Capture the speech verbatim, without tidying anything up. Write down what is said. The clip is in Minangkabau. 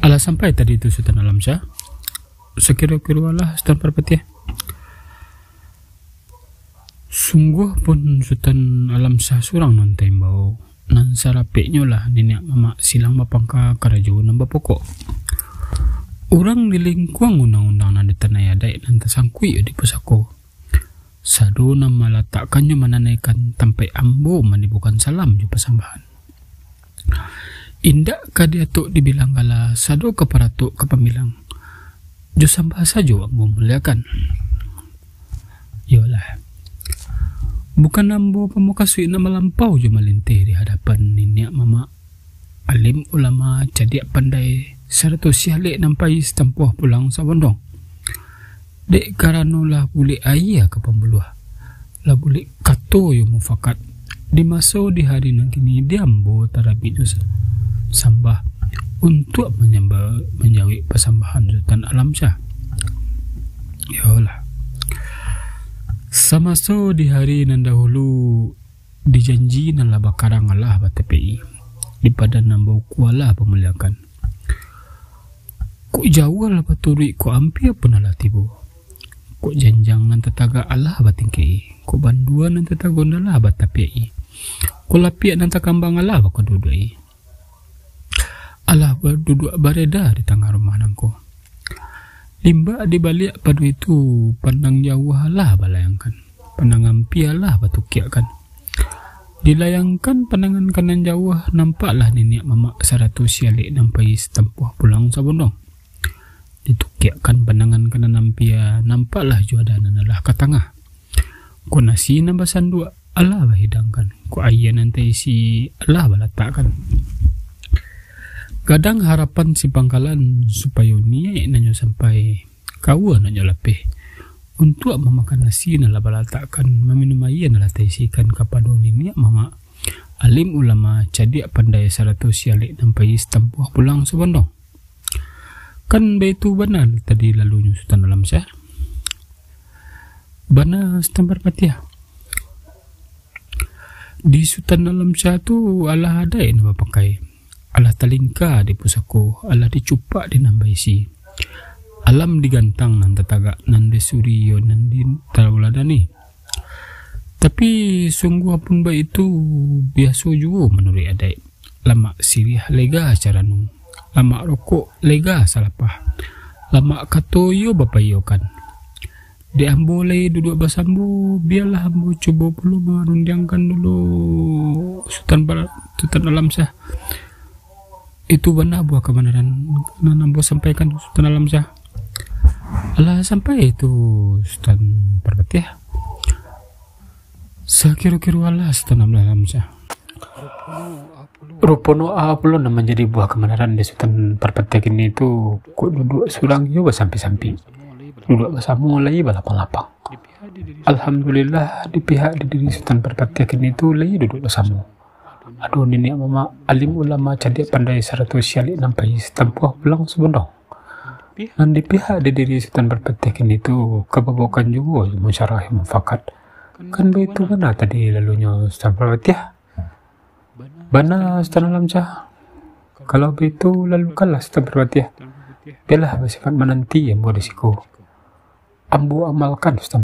Alah sampai tadi tu Sutan Alamsyah. Sakiro-kiro alah Sutan Parpatiah. Sungguahpun Sutan Alamsyah surang nan taimbau, nan sarapeknyo lah niniak mamak silang bapangka karajo nan bapokok. Urang di lingkuang undang-undang nan ditanai adaik nan tasangkuik di pusako. Sado nan malatakkannyo mananaikan tampaik ambo manibukan salam jo pasambahan. Indak ka diatok dibilang gala, sado ka paratok ka pambilang. Jo sambah sajo ambo muliakan. Iyolah. Bukan ambo pamukasuik nak malampau jo malinteh di hadapan niniak mamak, alim ulama, cadiak pandai, sarato sialek nan pai satampuah pulang sabondong. Dek karano lah bulek aia ka pambuluah, lah bulek kato yo mufakat, di maso di hari nan kini di ambo tarabiknyo sa-, sambah untuak manyamba-, manjawek pasambahan Sutan Alamsyah. Iyolah. Samaso di hari nan dahulu, dijanji nan lah bakarang alah batapek-i, di padan nan bauku alah bamuliakan. Kok jauah lah baturuik, kok ampia pun alah tibo. Kok janjang nan tatagak alah batingkek-i, kok bandua nan tatagon alah batapek-i, kok lapiak nan takambang alah bakaduduak-i. Alah baduduak bareda di tangah rumah nangko. Limbak di baliak pado itu, pandang jauah alah balayangkan, pandang ampia alah batukiakkan. Dilayangkan pandangan ka nan jauah, nampaklah niniak mamak sarato sialek nan pai satampuah pulang sabondong. Ditukiakkan pandangan ka nan ampia, nampaklah juadah nan alah ka tangah. Kok nasi nan basanduak alah bahidangkan, kok aia nan taisi alah balatakkan. Gadang harapan si pangkalan, supayo niaik nan nyo sampai, kaua nan nyo lapeh, untuak mamakan nasi nan lah balatakkan, maminum aia nan lah taisikan kapado niniak mamak, alim ulama, cadiak pandai, sarato sialek nan pai satampuah pulang sabondong. Kan baitu bana tadi lalunyo Sutan Alamsyah? Bana Sutan Parpatiah. Di Sutan Alamsyah tu alah adaik nan bapakai, alah talingka di pusako, alah dicupak di nan baisi. Alam digantang nan tatagak, nan disuri yo nan ditauladani. Tapi sungguahpun baitu, biaso juo manuruik adaik. Lamak siriah lega carano, lamak rokok lega salapah, lamak kato iyo bapaiyokan. Dek ambo lai duduak basambo, bialah ambo cubo pulo marundiangkan dulu Sutan Bala-, Sutan Alamsyah. Itu bana buah kabanaran nan ambo sampaikan, Sutan Alamsyah. Alah sampai itu Sutan Parpatiah. Sakiro-kiro alah Sutan Alamsyah. Rupono a pulo nan manjadi buah kabanaran di Sutan Parpatiah kini tu, kok duduak surang iyo basampi-sampi, duduak basamo lai balapang-lapang. Alhamdulillah, di pihak di diri Sutan Parpatiah kini tu lai duduak basamo. Ado niniak mamak, alim ulama, cadiak pandai, sarato sialek nan pai satampuah pulang sabondong. Nan di pihak di diri Sutan Parpatiah kini tu, kababokan juo musyawarah mufakat. Kan baitu bana tadi lalunyo Sutan Parpatiah. Bana Sutan Alamsyah. Kalau baitu, lalukanlah Sutan Parpatiah. Bialah basifat mananti ambo di siko. Ambo amalkan Sutan